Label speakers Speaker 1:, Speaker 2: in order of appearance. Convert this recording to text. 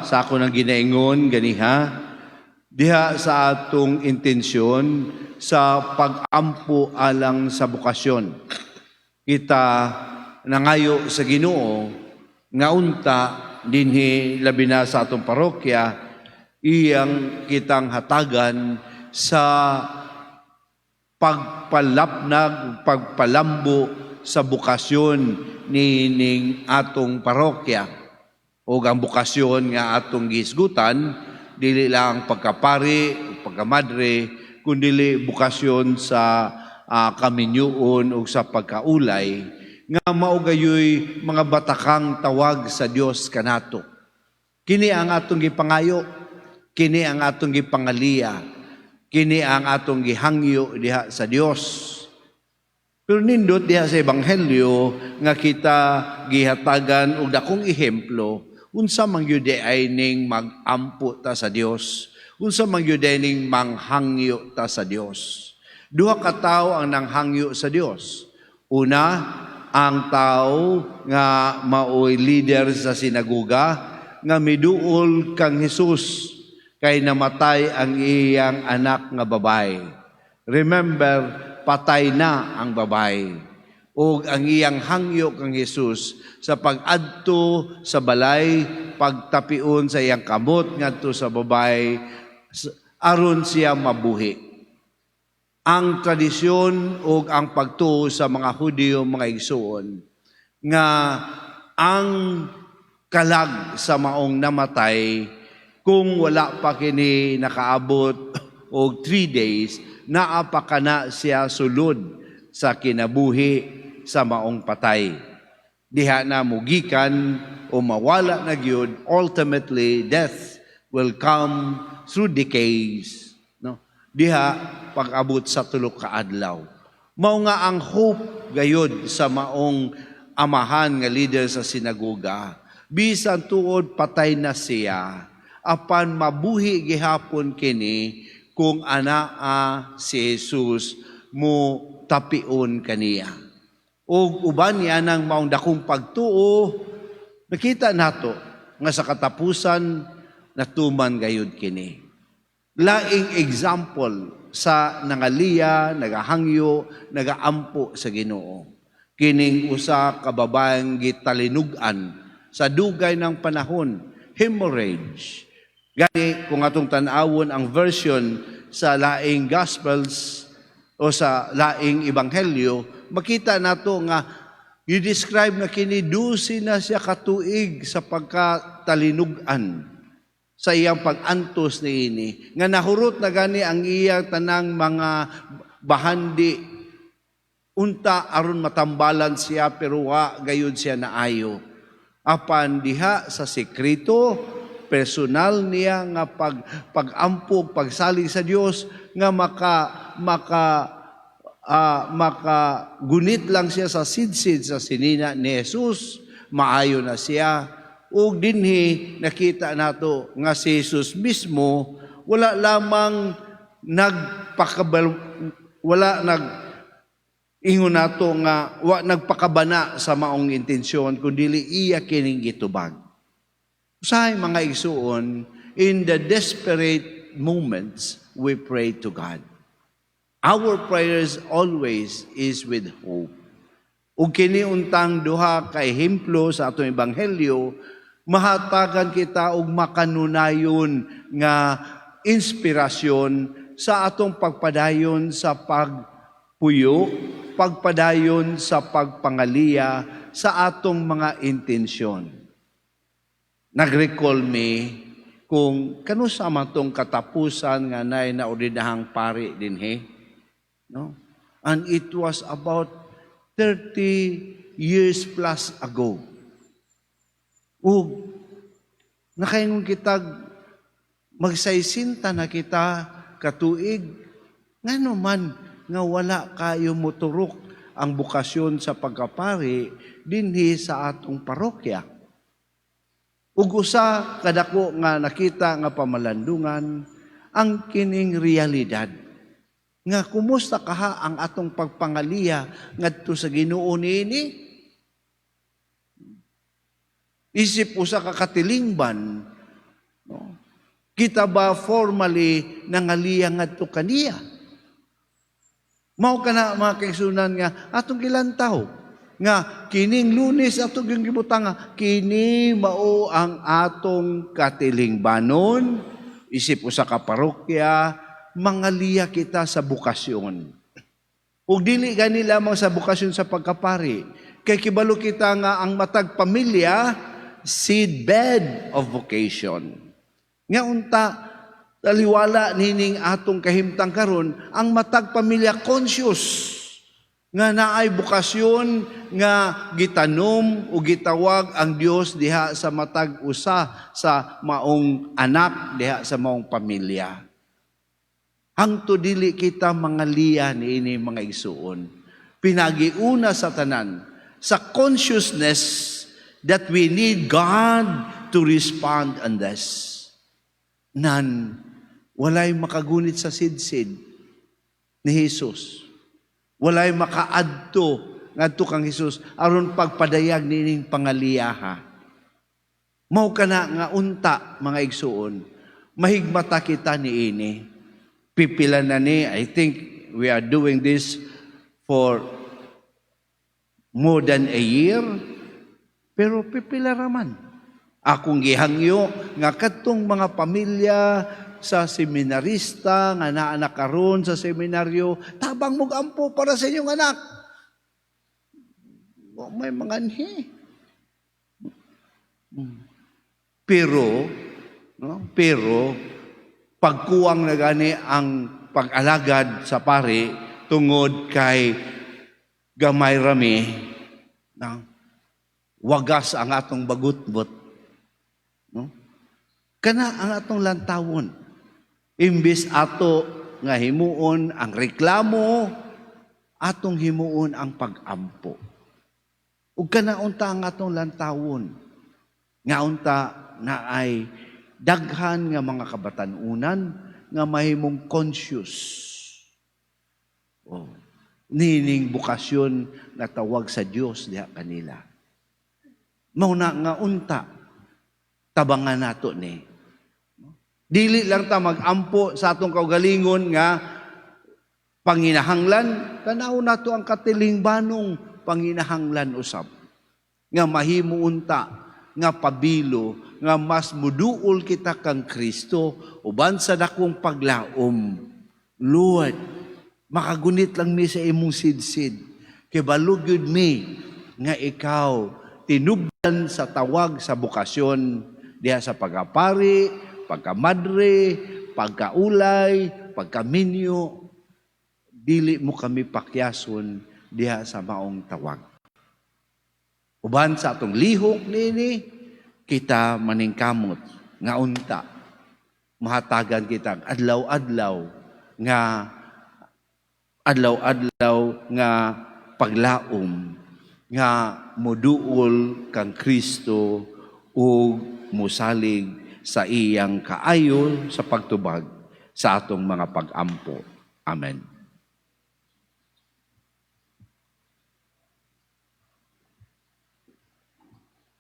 Speaker 1: Sa ako nang ginaingon ganiha diha sa atong intensyon sa pag-ampo alang sa bokasyon. Kita nangayo sa Ginoo nga unta dinhi, labi na sa atong parokya, iyang kitang hatagan sa pagpalapnag, pagpalambo sa bokasyon nining atong parokya. O ang bokasyon nga atong gihisgutan, dili lang pagkapari, pagkamadre, kundi bokasyon sa kaminyuon o sa pagkaulay, nga mao gayoy mga batakang tawag sa Dios kanato. Kini ang atong gipangayo, kini ang atong gipangaliya, kini ang atong gihangyo diha sa Dios. Pero nindot diha sa ebanghelyo nga kita gihatagan og dakong ehemplo unsa man gyud ay ning mag-ampo ta sa Dios, unsa man gyud ay ning manghangyo ta sa Dios. Duha ka tawo ang nanghangyo sa Dios. Una, ang tao nga maoy leader sa sinagoga nga miduol kang Jesus kay namatay ang iyang anak nga babae. Remember, patay na ang babae. Ug ang iyang hangyo kang Jesus sa pag-adto sa balay, pagtapion sa iyang kamot ngadto sa babae aron siya mabuhi. Ang tradisyon ug ang pagtuo sa mga Hudiyo, mga igsuon, nga ang kalag sa maong namatay, kung wala pa kini nakaabot og 3 days, naa pa kana siya sulod sa kinabuhi sa maong patay. Diha na mugikan o mawala na gyud. Ultimately, death will come through decays, no? Diha pag-abot sa 3 ka adlaw. Mao nga ang hope gayud sa maong amahan nga leader sa sinagoga, bisan tuod patay na siya, apan mabuhi gihapon kini kung anaa si Jesus mo tapion kaniya. Ug uban niya ng maong dakong pagtuo, nakita nato nga sa katapusan natuman gayud kini. Laing example sa nangaliya, nagahangyo, nagaampo sa Ginoo. Kining usa ka babaeng gitalinug-an sa dugay ng panahon, hemorrhage. Gani kung atong tan-awon ang version sa laing Gospels o sa laing Ebanghelyo, makita nato nga i-describe nga kini 12 na siya katuig sa pagkatalinug-an sa iyang pag-antos niini, nga nahurot na gani ang iyang tanang mga bahandi unta aron matambalan siya, pero wa gayud siya naayo. Apan diha sa sekreto personal niya nga pag-ampo, pagsalig sa Dios nga maka maka maka gunit lang siya sa sidsid sa sinina ni Jesus, maayo na siya. Ug dinhi nakita nato nga si Jesus mismo wala lamang nagpakabal, wala nag ingon nato nga wa nagpakabana sa maong intensyon, kundi iya kining gitubag. Usahay, mga igsuon, in the desperate moments, we pray to God. Our prayers always is with hope. Ug kini untang duha ka ehemplo sa atong ebanghelyo, mahatagan kita og makanunayon nga inspirasyon sa atong pagpadayon sa pagpuyo, pagpadayon sa pagpangaliya sa atong mga intensyon. Nag-recall me kung kanusa man tong katapusan nga nay naordinahang pari dinhi. No? And it was about 30 years plus ago. Ug nakaingon kitag magsaysinta na kita katuig, ngano man nga wala kayo moturok ang bokasyon sa pagkapari dinhi sa atong parokya? Ug usa kadako nga nakita nga pamalandungan ang kining realidad nga kumusta kaha ang atong pagpangaliya ngadto sa Ginoo niini. Isip usa ka katilingban. No? Kita ba formally nangaliya ngadto kaniya? Mao kana, mga kaigsuonan, nga atong gilantaw nga kining Lunes atong yung gibutang nga kini mao ang atong katilingbanon isip usa ka parokya, mangaliya kita sa bokasyon. Ug dili gani lamang sa bokasyon sa pagkapari, kay kibalo kita nga ang matag pamilya seedbed of vocation. Nga unta taliwala nining atong kahimtang karon, ang matag pamilya conscious nga naay bokasyon nga gitanom o gitawag ang Dios diha sa matag usa sa maong anak diha sa maong pamilya. Hangtod dili kita mangaliya niini, mga igsuon, pinagiuna sa tanan sa consciousness that we need God to respond on this. Nan walay makagunit sa sidsid ni Jesus. Walay makaadto ngadto kang Jesus aron pagpadayag nining pangaliyaha. Mao kana nga unta, mga igsuon, mahigmata kita niini. Pipila na ni, I think we are doing this for more than a year, pero pipila raman. Akong gihangyo nga kadtong mga pamilya sa seminarista nga naa na karon sa seminaryo, tabang mog ampo para sa inyong anak. Wa may manganhi. Pero, no? Pero pagkuwang na gani ang pag-alagad sa pari tungod kay gamay rami na wagas ang atong bagutbot. No? Kana ang atong lantawon. Imbis ato nga himuon ang reklamo, atong himuon ang pag-ampo. Ug kana unta ang atong lantawon. Nga unta na ay daghan nga mga kabatanunan nga mahimong conscious. Oh, nining bokasyon nga tawag sa Dios diha kanila. Mao na nga unta tabangan nato ni. Dili lang ta mag-ampo sa atong kaugalingon nga panginahanglan, tanaw nato ang katilingbanong panginahanglan usab. Nga mahimo unta nga pabilo nga mas muduol kita kang Kristo uban sa dakong paglaom. Lord, makagunit lang mi sa imong sidsid. Kay balo gyud mi nga ikaw tinubdan sa tawag sa bokasyon diha sa pagkapari, pagkamadre, pagkaulay, pagkaminyo, dili mo kami pakyason diha sa maong tawag. Uban sa atong lihok nini, kita maningkamot nga unta mahatagan kita adlaw-adlaw nga paglaom nga moduol kang Kristo ug musalig sa iyang kaayo sa pagtubag sa atong mga pag-ampo. Amen.